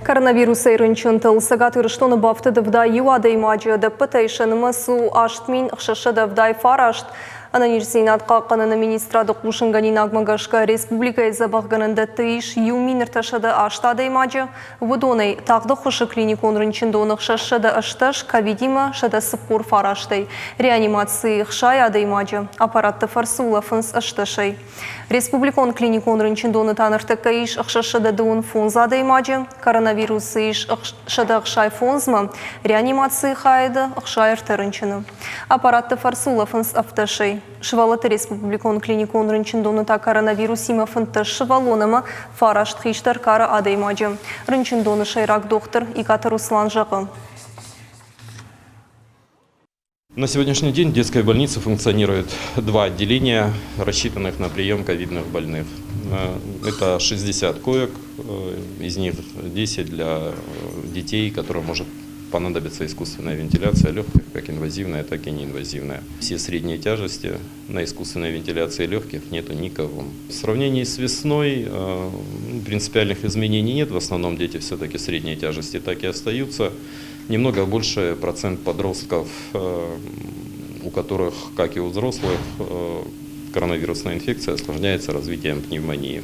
Коронавирусӕй рынчынтыл Цӕгат Ирыстоны бафтыд 71 адӕймаджы, ӕдӕппӕтӕй сӕ нымӕц у 8679. Ӕнӕниздзинад хъахъхъӕныны министрады хъусынгӕнинагмӕ гӕсгӕ республикӕйы дзӕбӕхгӕнӕндӕтты ис 1308 адӕймаджы, уыдонӕй тагъд ӕххуысы клиникон рынчындоны 680, ковидимӕ 149-ӕй, реанимацийы 60 адӕймаджы, аппаратты фӕрцы улӕфынц 18-ӕй. Республикон клиникон рынчындоны та ныртӕккӕ ис 625 адӕймаджы, коронавирусы ис 165-мӕ, реанимацийы хайады 63 рынчыны. Аппаратты фӕрцы улӕфынц ӕвддӕсӕй. Сывӕллӕтты республикон клиникон рынчындоны та коронавирусимӕ 15 сывӕллон ӕмӕ фараст хистӕр кары адӕймаджы. Рынчындоны сӕйраг дохтыр Икъаты Руслан зӕгъы. На сегодняшний день в детской больнице функционирует два отделения, рассчитанных на прием ковидных больных. Это 60 коек, из них 10 для детей, которым может понадобиться искусственная вентиляция легких, как инвазивная, так и неинвазивная. Все средней тяжести на искусственной вентиляции легких нету никого. В сравнении с весной принципиальных изменений нет, в основном дети все-таки средней тяжести так и остаются. Немного больше процент подростков, у которых, как и у взрослых, коронавирусная инфекция осложняется развитием пневмонии.